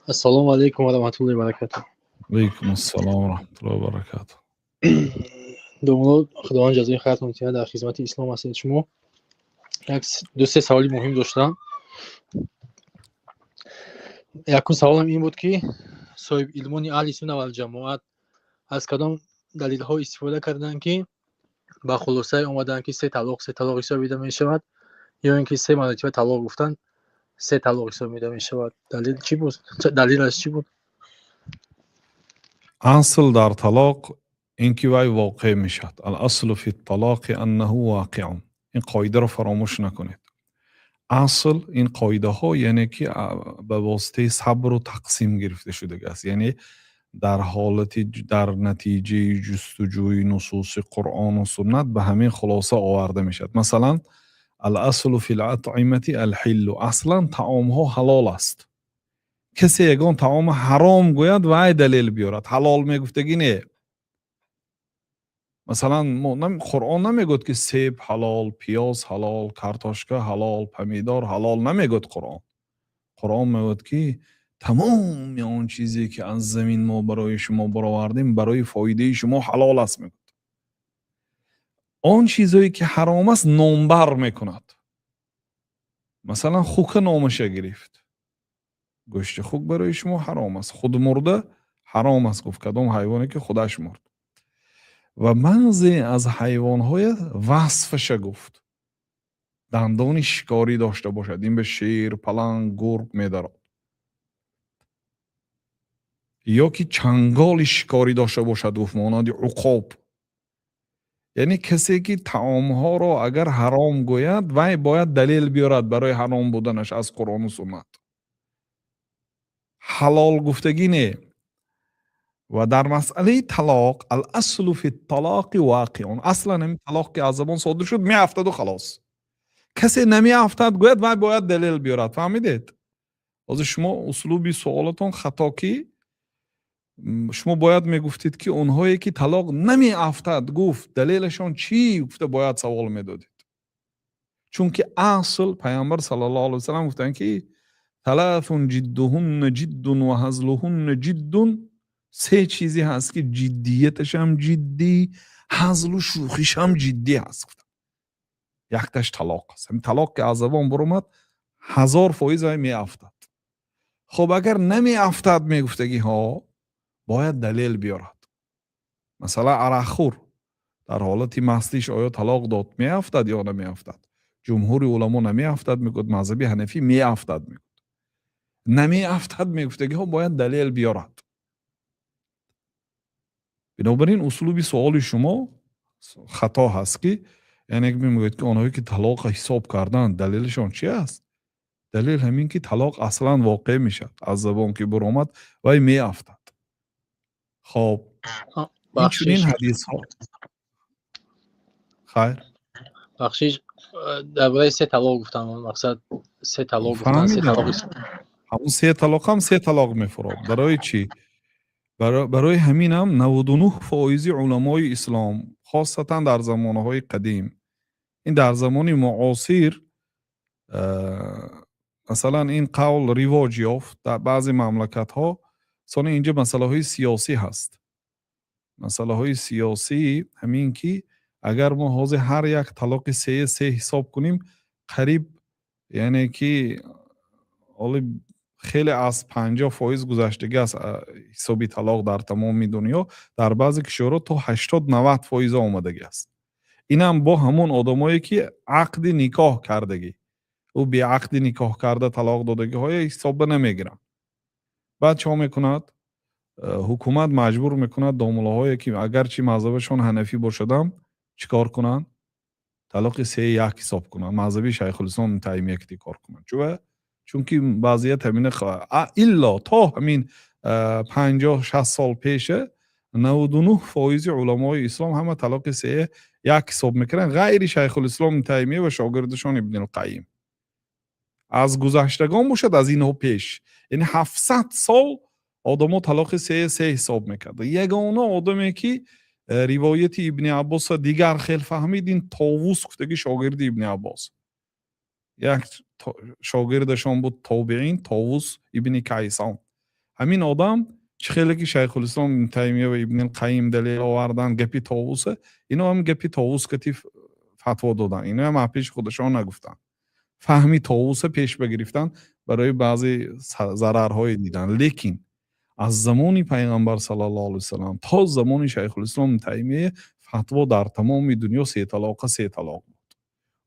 Ассалому алайкум ва раҳматуллоҳи ва баракатуҳ. Алайкум ассалом ва раҳматуллоҳи ва баракатуҳ. Домулло, Худованд ҷазои хайратон диҳад, дар хизмати ислом ҳастед шумо. Як ду се саволи муҳим доштам. Якум саволам ин буд, ки соҳиби илмони аҳли сунна вал ҷамоат аз кадом далилҳо истифода карданд, ки ба хулосае омаданд, ки се талоқ се талоқ ҳисобида мешавад, ё ин ки се маротиба талоқ гуфтан се талоқ ҳисобида мешавад? Далил чӣ буд, далилаш чӣ буд? Асл дар талоқ ин ки вай воқеъ мешавад. الأصل في الطلاق أنه واقع. Ин қоидаро фаромӯш накунед. Асл ин қоидаҳо, яъне ки ба воситаи сабру тақсим гирифта шудагааст, яъне дар ҳолати дар натиҷаи ҷустуҷӯи нусуси Қуръону суннат ба ҳамин хулоса оварда мешавад. Масалан, الأصل في الأطعمة الحل. Аслан таомҳо ҳалол аст. Касе ягон таома ҳаром гӯяд, вай далел биёрад. Ҳалол мегуфтагӣ не. Масалан, Қуръон намегӯяд, ки себ ҳалол, пиёз ҳалол, картошка ҳалол, помидор ҳалол. Намегӯяд Қуръон. Қуръон мегӯяд, ки тамоми он чизе, ки аз замин мо барои шумо баровардем, барои фоидаи шумо ҳалол аст, мегӯяд. Он чизое, ки ҳаром аст, номбар мекунад. Масалан, хука номаша гирифт. Гӯшти хук барои шумо ҳаром аст. Худмурда ҳаром аст, гуфт, кадом ҳайвоне, ки худаш мурд. Ва баъзе аз ҳайвонҳоя васфаша гуфт: дандони шикорӣ дошта бошад. Ин ба шер, паланг, гург медарод. Ё ки чанголи шикорӣ дошта бошад, гуфт, монанди уқоб. Яъне касе, ки таомҳоро агар ҳаром гӯяд, вай бояд далел биёрад барои ҳаром буданаш аз Қуръону суннат. Ҳалол гуфтагӣ не. Ва дар масъалаи талоқ الأصل في الطلاق واقع. Аслан ҳамин талоқ, ки аз забон содир шуд, меафтаду халос. Касе намеафтад гӯяд, вай бояд далел биёрад. Фаҳмидед? Ҳозир шумо услуби суолатон хато, ки шумо бояд мегуфтед, ки онҳое, ки талоқ намеафтад гуфт, далелашон чӣ, гуфта бояд савол медодед. Чунки асл Пайғамбар саллаллоҳу алайҳи васаллам гуфтанд, ки ثلاث جدهن جد وهزلهن جد. Се чизе ҳаст, ки ҷиддияташам ҷиддӣ, ҳазлу шӯхишам ҷиддӣ ҳаст, гуфтанд. Якташ талоқ аст. Ҳамин талоқ, ки аз забон баромад, 1000% вай меафтад. Хуб, агар намеафтад мегуфтагиҳо, бояд далел биёрад. Масалан, арақхӯр дар ҳолати мастиш оё талоқ дод, меафтад ё намеафтад? Ҷумҳури уламо намеафтад мегӯяд, мазҳаби ҳанафӣ меафтад мегӯяд. Намеафтад мегуфтагиҳо бояд далел биёрад. Бинобар ин услуби суоли шумо хато ҳаст, ки яъне мегӯяд, ки онҳое, ки талоқа ҳисоб карданд, далелашон чи аст? Далел ҳамин, ки талоқ аслан воқеъ мешавад. Аз забон ки баромад, вай меафтад. Хоб, инчунин ҳадисҳо. Хайр. Бахшиш, дар бораи се талоқ гуфтам, мақсад се талоқ гуфтан се талоқ. Ҳамун се талоқ ҳам се талоқ мефурод. Барои чӣ? Барои ҳаминам 99 фоизи уламои ислом, хосатан дар замонаҳои қадим, ин дар замони муосир, масалан, ин қавл ривоҷ ёфт дар баъзе мамлакатҳо. Сони инҷа масъалаҳои сиёсӣ ҳаст. Масъалаҳои сиёсӣ ҳамин, ки агар мо ҳозир ҳар як талоқи сее се ҳисоб кунем, қариб, яъне ки ҳоли хеле аз 50% гузаштагӣ аст ҳисоби талоқ дар тамоми дунё. Дар баъзе кишварҳо то 80-90 фоиза омадагӣ аст. Инам бо ҳамон одамое, ки ақди никоҳ кардагӣ. Ӯ беақди никоҳ карда талоқ додагиҳое ҳисоба намегиранд. Баъд чӣ мекунад ҳукумат? Маҷбур мекунад домуллоҳое, ки агарчи мазҳабашон ҳанафӣ бошадам, чӣ кор кунанд? Талоқи се як ҳисоб кунанд, мазҳаби Шайхулислом Таймия ки кор кунанд. Чунки вазъият ҳамина. Илло то ҳамин 50-60 сол пеша 99 фоизи уламои ислом ҳама талоқи сее як ҳисоб мекунанд, ғайри Шайхулислом Таймия ва шогирдашон Ибнилқайим. Аз гузаштагон бошад, аз инҳо пеш, яъне 700 сол одамо талоқи сее се ҳисоб мекард. Ягона одаме, ки ривояти Ибни Аббоса дигар хел фаҳмид, ин Товус гуфтаги шогирди Ибни Аббос. Як шогирдашон буд, тобеин, Товус ибни Кайсон. Ҳамин одам чӣ хеле ки Шайхулислом Ибни Таймия ва Ибни Қайим далел овардан гапи Товуса, ино ҳам гапи Товус кати фатво додан. Ино ҳам пеши худашон нагуфтанд. Фаҳми Товуса пеш багирифтан барои баъзе зарарҳое дидан. Лекин аз замони Пайғамбар саллаллоҳу алайҳи васаллам то замони Шайхулислом Ибни Таймия фатво дар тамоми дунё се талоқа се талоқ буд.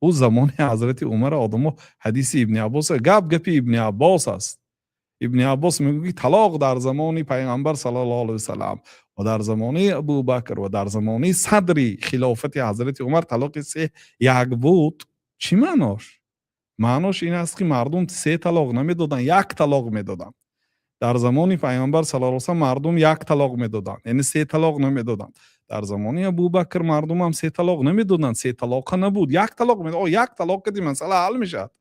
Ӯ замони ҳазрати Умар одамо ҳадиси Ибни Аббос, гап гапи Ибни Аббос аст. Ибни Аббос мегӯяд, ки талоқ дар замони Пайғамбар саллаллоҳу алайҳи васаллам ва дар замони Абубакр ва дар замони садри хилофати ҳазрати Умар талоқи се як буд. Чӣ маънош? Маънош ин аст, ки мардум се талоқ намедоданд, як талоқ медоданд. Дар замони Пайғамбар саллаллоҳу алайҳи васаллам мардум як талоқ медоданд, яъне се талоқ намедоданд. Дар замони Абубакр мардумам се талоқ намедоданд, се талоқа набуд, як талоқ медод. Як талоқ кади масъала ҳал мешавад.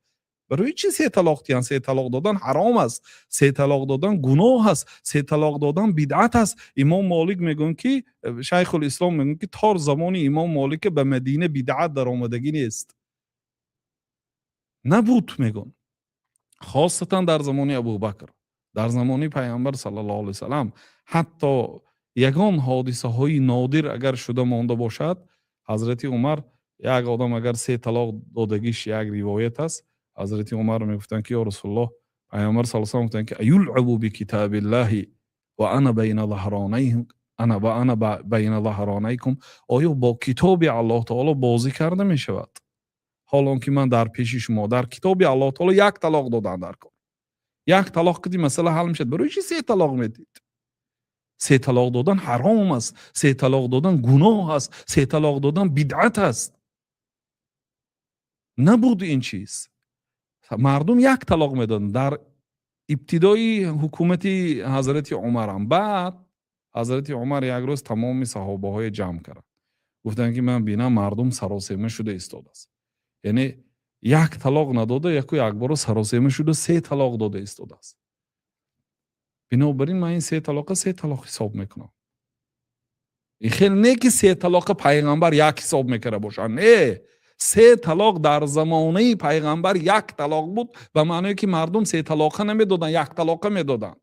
Барои чӣ се талоқ диҳанд? Се талоқ додан ҳаром аст, се талоқ додан гуноҳ аст, се талоқ додан бидъат аст. Имом Молик мегӯянд, ки Шайхулислом мегӯянд, ки то замони Имом Молика ба Мадина бидъат даромадагӣ нест, набуд, мегӯянд, хосатан дар замони Абубакр, дар замони Пайғамбар саллаллоҳу алайҳи васаллам. Ҳатто ягон ҳодисаҳои нодир агар шуда монда бошад, ҳазрати Умар як одам агар се талоқ додагиш як ривоят аст, ҳазрати Умар мегуфтанд, ки ё Расулуллоҳ, Пайғамбар саллаллоҳу алайҳи васаллам гуфтанд, ки аюлъабу бикитобиллаҳи ва ана байна заҳронайҳим ана ва ана байна заҳронайкум. Оё бо китоби Аллоҳ таоло бозӣ карда мешавад, ҳол он ки ман дар пеши шумо? Дар китоби Аллоҳ таоло як талоқ додан дар кор, як талоқ киди масъала ҳал мешавад. Барои чӣ се талоқ медид? Се талоқ додан ҳаром аст, се талоқ додан гуноҳ аст, се талоқ додан бидъат аст. Набуд ин чиз, мардум як талоқ медоданд дар ибтидои ҳукумати ҳазрати Умарам. Баъд ҳазрати Умар як рӯз тамоми саҳобаҳое ҷамъ карданд, гуфтанд, ки ман бинам, мардум саросема шуда истодааст, яъне як талоқ надода, яку якбора саросема шуда се талоқ дода истодааст. Бинобар ин ман ин се талоқа се талоқ ҳисоб мекунам. Ин хел не ки се талоқа Пайғамбар як ҳисоб мекарда бошад, не, се талоқ дар замонаи Пайғамбар як талоқ буд, ба маъное ки мардум се талоқа намедоданд, як талоқа медоданд.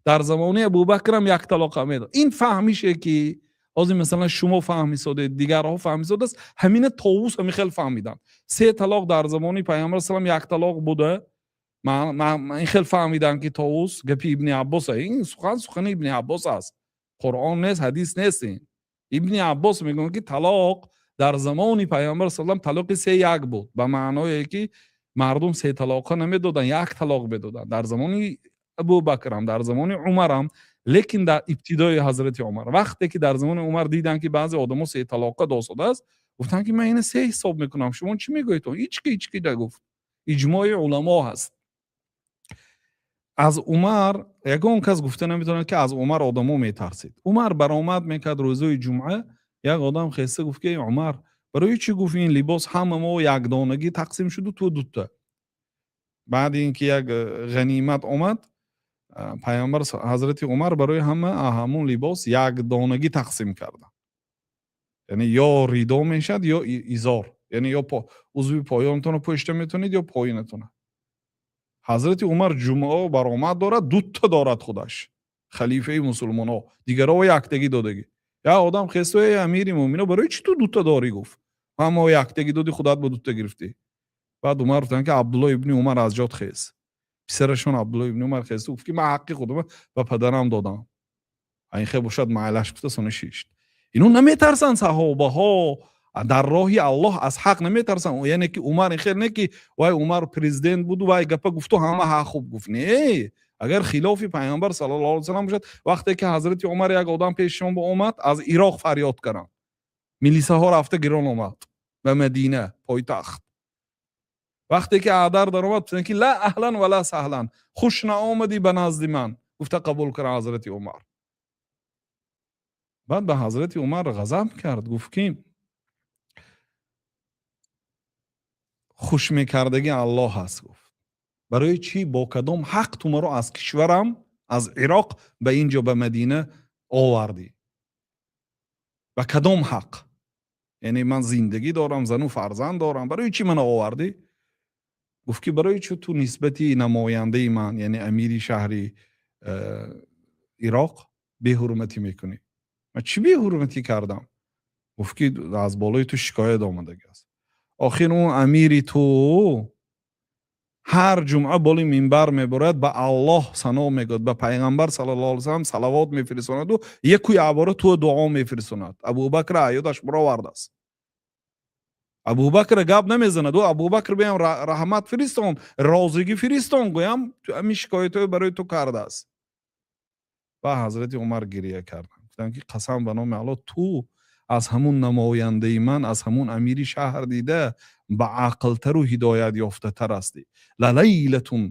Дар замонаи Абубакрам як талоқа медод. Ин фаҳмише ки ҳозир масалан шумо фаҳмисодед, дигарҳо фаҳмисодааст, ҳамина Товус ҳамин хел фаҳмиданд. Се талоқ дар замони Пайғамбар салам як талоқ буда, ин хел фаҳмиданд, ки Товус гапи Ибни Аббос, ин сухан сухани Ибни Аббос аст, Қуръон нест, ҳадис нест. Ин Ибни Аббос мегӯяд, ки талоқ дар замони Пайғамбар салам талоқи се як буд, ба маъное ки мардум се талоқа намедоданд, як талоқ медоданд дар замони Абубакрам, дар замони Умарам. Лекин дар ибтидои ҳазрати Умар, вақте ки дар замони Умар диданд, ки баъзе одамо се талоқа досодааст, гуфтанд, ки ман ина се ҳисоб мекунам, шумо чӣ мегӯед? Ҳеч ки ҳеч ки нагуфт, иҷмои уламо ҳаст. Аз Умар ягон кас гуфта наметавонад, ки аз Умар одамо метарсид. Умар баромад мекард рӯзои ҷумъа, як одам хеста гуфт, ки Умар, барои чӣ, гуфт, ин либос ҳама мо якдонагӣ тақсим шуду, ту дута? Баъди ин ки як ғанимат омад, Пайғамбар, ҳазрати Умар барои ҳама ҳамун либос якдонагӣ тақсим карда, яъне ё ридо мешавад, ё изор, яъне ё узви поёнтонро пӯшида метавонед, ё поинатона. Ҳазрати Умар ҷумъа баромад дорад, дута дорад, худаш халифаи мусулмонҳо, дигарҳо яктагӣ додагӣ. Як одам хесто: «Эй амири муъмино, барои чӣ ту дута дорӣ?» гуфт. «Ҳамо яктагӣ доди, худат ба дута гирифтӣ». Баъд Умар гуфтанд, ки Абдулло ибни Умар аз ҷот хез. Писарашон Абдулло ибни Умар хест, гуфт, ки ман ҳаққи худама ба падарам додам, ин хел бошад, майлаш, гуфта сони шишт. Ино наметарсанд, саҳобаҳо дар роҳи Аллоҳ аз ҳақ наметарсанд. Яъне ки Умар ин хел не ки вай Умар президент буду, вай гапа гуфту, ҳама ҳақ хуб гуфт. Не, агар хилофи Пайғамбар саллаллоҳу алайҳи васаллам бошад. Вақте ки ҳазрати Умар як одам пешашон омад аз Ироқ, фарёд карданд, милисаҳо рафта гирон омад ба Мадина, пойтахт. Вақте ки адар даромад, гуфтанд, ки ла аҳлан ва ла саҳлан, хуш наомадӣ ба назди ман, гуфта қабул кард ҳазрати Умар. Баъд ба ҳазрати Умар ғазаб кард, гуфт, ки хушмекардагӣ Аллоҳ аст. Гуфт: «Барои чӣ, бо кадом ҳақ ту маро аз кишварам, аз Ироқ ба ин ҷо, ба Мадина овардӣ? Ба кадом ҳақ? Яъне ман зиндагӣ дорам, зану фарзанд дорам, барои чӣ мана овардӣ?» Гуфт, ки барои чӣ ту нисбати намояндаи ман, яъне амири шаҳри Ироқ беҳурматӣ мекунӣ. Ман чӣ беҳурматӣ кардам? Гуфт, ки аз болои ту шикоят омадагӣ аст. Охир он амири ту ҳар ҷумъа боли минбар меборад, ба Аллоҳ сано мегӯяд, ба Пайғамбар саллаллоҳу алайҳи васаллам салавот мефиристонаду яку якбора ту дуо мефирисонад. Абубакр аёдаш баровардааст. Абубакр гап намезанад. Ӯ Абубакр биям раҳмат фиристон, розигӣ фиристон, гӯям ҳамин шикоятҳое барои ту кардааст. Ва Ҳазрати Умар гирия карданд, гуфтанд, ки қасам ба номи Аллоҳ, ту аз ҳамун намояндаи ман, аз ҳамун амири шаҳр дида ба ақлтару ҳидоят ёфтатар ҳастӣ. Лалайлатун,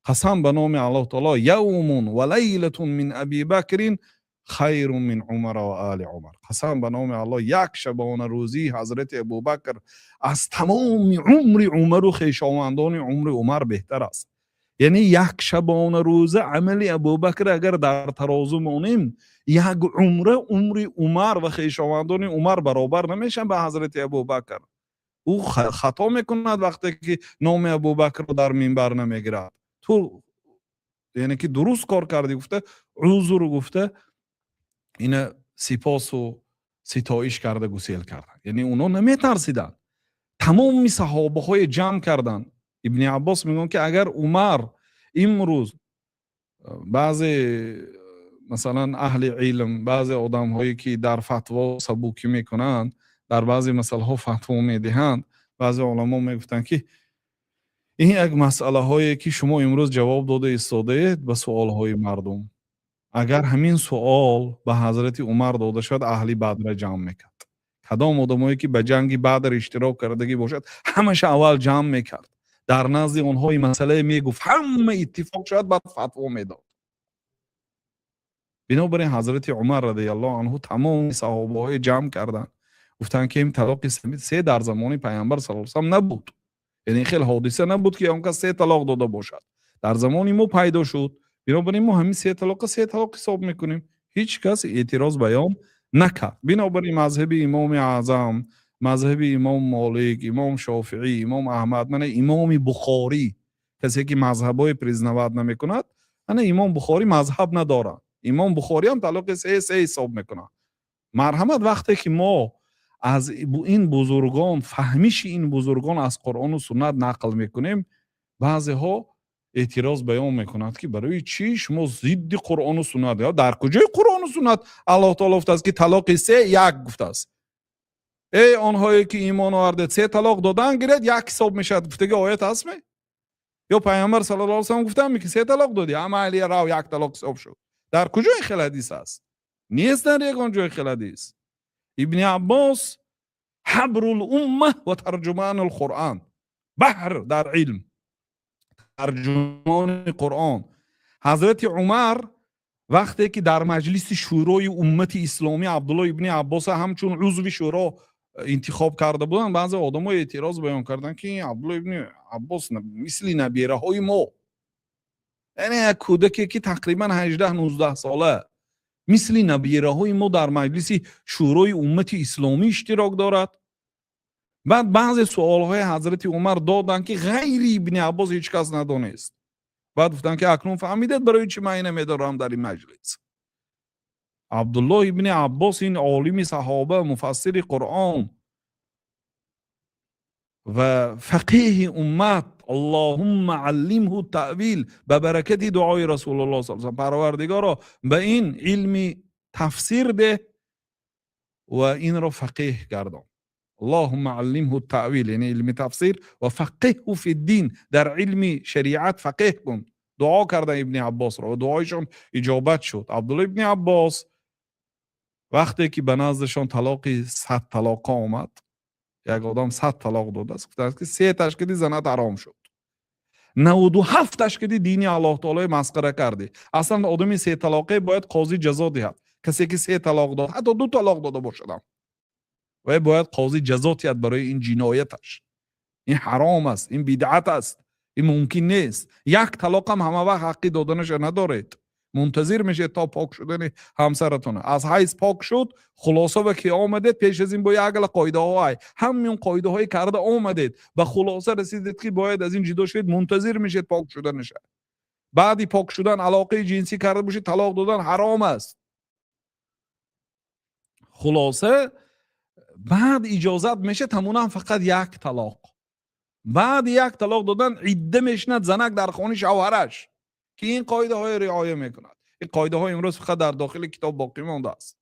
қасам ба номи Аллоҳ таоло, явмун ва лайлатун мин Аби Бакрин хайрун мин Умара ва оли Умар. Қасам ба номи Аллоҳ, як шабона рӯзии Ҳазрати Абубакр аз тамоми умри Умару хешовандони умри Умар беҳтар аст. Яъне як шабона рӯза амали Абубакр агар дар тарозу монем, як умра умри Умар ва хешовандони Умар баробар намешаванд ба Ҳазрати Абубакр. Ӯ хато мекунад, вақте ки номи Абубакрро дар минбар намегирад. Ту яъне ки дуруст кор кардӣ, гуфта, узр гуфта, ина сипосу ситоиш карда гусел карданд. Яъне онҳо наметарсиданд, тамоми саҳобаҳое ҷамъ карданд. Ибни Аббос мегӯянд, ки агар Умар имрӯз баъзе, масалан, аҳли илм, баъзе одамҳое ки дар фатво сабукӣ мекунанд, дар баъзе масъалаҳо фатво медиҳанд, баъзе уламо мегуфтанд, ки ин як масъалаҳое ки шумо имрӯз ҷавоб дода истодаед ба суолҳои мардум, агар ҳамин суол ба Ҳазрати Умар дода шавад, аҳли Бадра ҷамъ мекард. Кадом одамое ки ба ҷанги Бадр иштирок кардагӣ бошад, ҳамаша аввал ҷамъ мекард, дар назди онҳо ин масъалае мегуфт, ҳама иттифоқ шавад, баъд фатво медод. Бинобар ин Ҳазрати Умар радиаллоҳу анҳу тамоми саҳобаҳое ҷамъ карданд, гуфтанд, ки ин талоқи се дар замони Пайғамбар саллаллоҳу алайҳи васаллам набуд. Яъне хел ҳодиса набуд, ки он кас се талоқ дода бошад. Дар замони мо пайдо шуд. Бинобар ин мо ҳамин се талоқа се талоқ ҳисоб мекунем. Ҳеҷ кас эътироз баён накард. Бинобар ин мазҳаби Имоми Аъзам, мазҳаби Имом Молик, Имом Шофиӣ, Имом Аҳмад, мана Имоми Бухорӣ, касе ки мазҳабҳои признавать намекунад, ана Имом Бухорӣ мазҳаб надорад, Имом Бухорӣ ҳам талоқи се се ҳисоб мекунад. Марҳамат, вақте ки мо аз ин бузургон, фаҳмиши ин бузургон аз Қуръону суннат нақл мекунем, баъзеҳо эътироз баён мекунанд, ки барои чӣ шумо зидди Қуръону суннат? Дар куҷои Қуръону суннат Аллоҳ таоло гуфтааст, ки талоқи се як гуфтааст? Эй онҳое ки имон овардед, се талоқ додан гиред, як ҳисоб мешавад, гуфтаги оят ҳастме? Ё Пайғамбар саллаллоҳу алайҳи васаллам гуфтааме, ки се талоқ додӣ, ама рав, як талоқ ҳисоб шуд? Дар куҷои хел ҳадис аст? Нест дар ягон ҷои хел ҳадис. Ибни Аббос ҳабрул умма ва тарҷуманул Қуръан, баҳр дар илм, тарҷумони Қуръон. Ҳазрати Умар вақте ки дар маҷлиси шӯрои уммати исломӣ Абдулло ибни Аббоса ҳамчун узви шӯро интихоб карда буданд, баъзе одамо эътироз баён карданд, ки Абдулло ибни Аббос мисли набираҳои мо, яъне як кӯдаке ки тақрибан 18-19 сола, мисли набираҳои мо дар маҷлиси шӯрои уммати исломӣ иштирок дорад. Баъд баъзе суолҳои Ҳазрати Умар доданд, ки ғайри Ибни Аббос ҳеҷ кас надонист. Баъд гуфтанд, ки акнун фаҳмидед, барои чӣ ман ина медорам дар ин маҷлис? Абдуллоҳ ибни Аббос, ин олими саҳоба, муфассири Қуръон ва фақеҳи уммат. Аллоҳумма аллимҳу таъвил, ба баракати дуои Расулуллоҳ са, Парвардигоро, ба ин илми тафсир деҳ ва инро фақеҳ гардон. Аллоҳумма аллимҳу таъвил, яъне илми тафсир, ва фақиҳҳу фи ддин, дар илми шариат фақеҳ кун. Дуо кардан Ибни Аббосро ва дуоишон иҷобат шуд. Абдулло ибни Аббос вақте ки ба наздашон талоқи 100 талоқа омад, як одам 100 талоқ додааст, гуфтааст, ки сеташ киди, занат ҳаром шуд, 97-таш киди, дини Аллоҳ таолои масхара кардӣ. Аслан одами сеталоқе бояд қозӣ ҷазо диҳад. Касе ки се талоқ дод, ҳатто ду талоқ дода бошадам, вай бояд қозӣ ҷазо диҳад барои ин ҷинояташ. Ин ҳаром аст, ин бидъат аст, ин мумкин нест. Як талоқам ҳама вақт ҳаққи доданаша надоред. Мунтазир мешед то пок шудани ҳамсаратона. Аз ҳайз пок шуд, хулоса ба ки омадед, пеш аз ин бо як гала қоидаҳо ай, ҳамин қоидаҳое карда омадед, ба хулоса расидед, ки бояд аз ин ҷудо шавед, мунтазир мешед пок шуданаша. Баъди пок шудан алоқаи ҷинсӣ карда бошӣ, талоқ додан ҳаром аст. Хулоса, баъд иҷозат мешавад, ҳамунам фақат як талоқ. Баъди як талоқ додан идда мешинад занак дар хони шавҳараш, ки ин қоидаҳои риоя мекунад. Ин қоидаҳо имрӯз фақат дар дохили китоб боқӣ мондааст.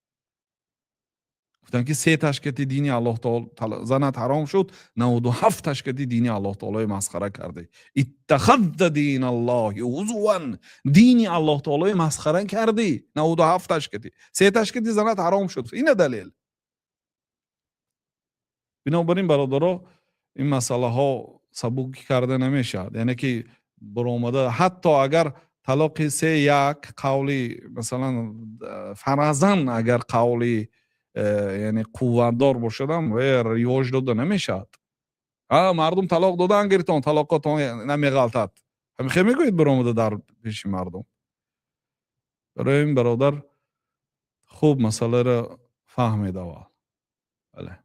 Гуфтанд, ки се ташкати дини Аллоҳ таоло занат ҳаром шуд, 97 ташкати дини Аллоҳ таолои масхара кардӣ. Иттахазта диналлоҳи ҳузуван, дини Аллоҳ таолои масхара кардӣ, 97 ташкати, се ташкати занат ҳаром шуд. Ина далел. Бинобар ин, бародаро, ин масъалаҳо сабукӣ карда намешавад, яъне ки баромада, ҳатто агар талоқи се як қавли, масалан, фаразан, агар қавли яъне қувватдор бошадам, ривоҷ дода намешавад. Мардум талоқ додан гиритон, талоқотон намеғалтад, ҳамихе мегӯед баромада дар пеши мардум. Барои ин, бародар, хуб масъаларо фаҳмед аввал. Бале.